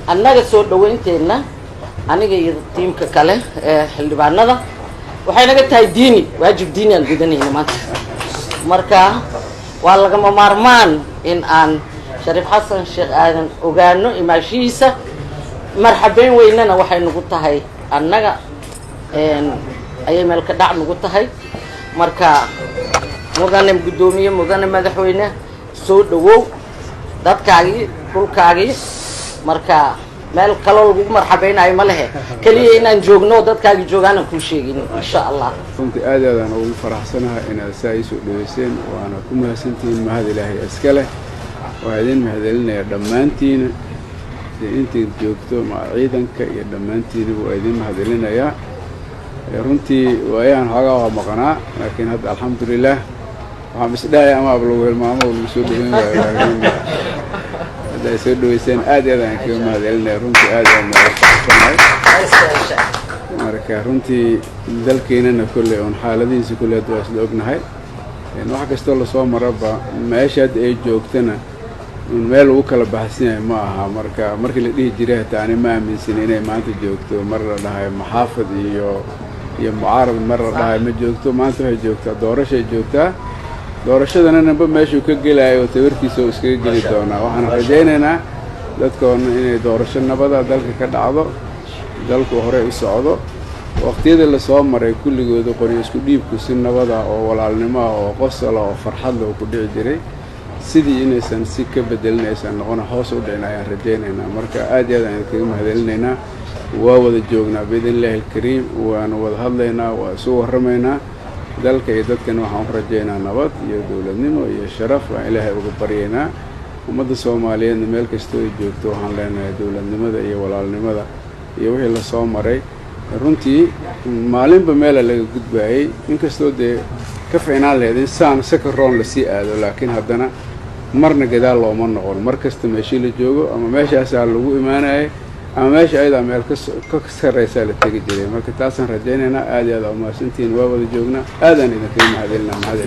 Annaga soo dhawaynteenna, aniga iyo tiimka kale ee xildhibaanada, waxay naga tahay diini, waajib diini aan gudanayna maanta. Marka waa lagama maarmaan in aan Shariif Xasan Sheekh Aadan ogaano imaashihiisa. Marxabeyn weynana waxay nagu tahay, annaga ayay meel ka dhac nagu tahay. Marka mudane guddoomiye, mudane madaxweyne, soo dhawow dadkaagii, dhulkaagii. Marka meel kaloo lagugu marxabeynayo ma lehe, keliya inaan joogno, dadkaagii joogaanaan kuu sheegin, insha Allah. Runtii aad i aadaan ugu faraxsanahay inaad saa ii soo dhaweyseen, waana ku mahadsantihiin. Mahad Ilaahay iska leh. Waxaa idin mahadcelinayaa dhammaantiina, dee intayd joogto ma ciidanka iyo dhammaantiinaba waa idin mahadcelinayaa. Runtii waayahan xoogaa waa maqnaa, laakiin hadda alxamdulilah. Waxaan isdhahaya ama ab lagu hilmaamo oo lagu soo dhaweyn waayo, laakiin hadda ay soo dhaweyseen aad iyo aad aan kaga mahadcelinaya. Runtii aad iyo aad nooga faraxsanahay. Marka runtii dalkeenana kolley oon xaaladihiisa kolley hadda waa isla ognahay. Wax kastoo lasoo maraba, meesha hadda ay joogtana un meel lagu kala baxsan yahay ma aha. Marka markii la dhihi jiray hataa ani ma aaminsan inay maanta joogto mar la dhahayo muxaafid iyo mucaarad, mar la dhahayo ma joogto. Maanta waxay joogtaa doorashay joogtaa. Doorashadana ninba meeshuu ka gelaayo tabartiisa oo iskaga geli doonaa. Waxaan rajaynaynaa dadkoona inay doorasho nabada dalka ka dhacdo, dalku horey u socdo. Waqtiyadii lasoo maray kulligooda qoryo isku dhiibku si nabada oo walaalnimo ah oo qosala oo farxadla uu ku dhici jiray, sidii inaysan si ka bedelin, aysan noqon hoos u dhicin ayaan rajaynaynaa. Marka aad iyo aad aan idinkaga mahadcelinaynaa. Waa wada joognaa biidn Illaahi alkariim, waana wada hadlaynaa, waa isu warramaynaa. Dalka iyo dadkana waxaan u rajaynaa nabad iyo dowladnimo iyo sharaf waan Ilaahay uga baryaynaa. Ummadda Soomaaliyeedna meel kastoo ay joogto waxaan leenahay dowladnimada iyo walaalnimada iyo wixii lasoo maray runtii maalinba meela laga gudbaayey, inkastoo dee ka fiicnaan lahayd in saan sakaroon lasii aado, laakiin haddana marna gadaal looma noqon. Mar kasta meeshii la joogo ama meeshaasaa lagu imaanayay ama meesha ayadaa meel ka sarraysaa la tegi jiray. Marka taasaan rajaynaynaa. Aad iyo aad aa umahadsantihiin. Waa wada joognaa. Aadaan idinkaga mahadcelinaa. Mahad.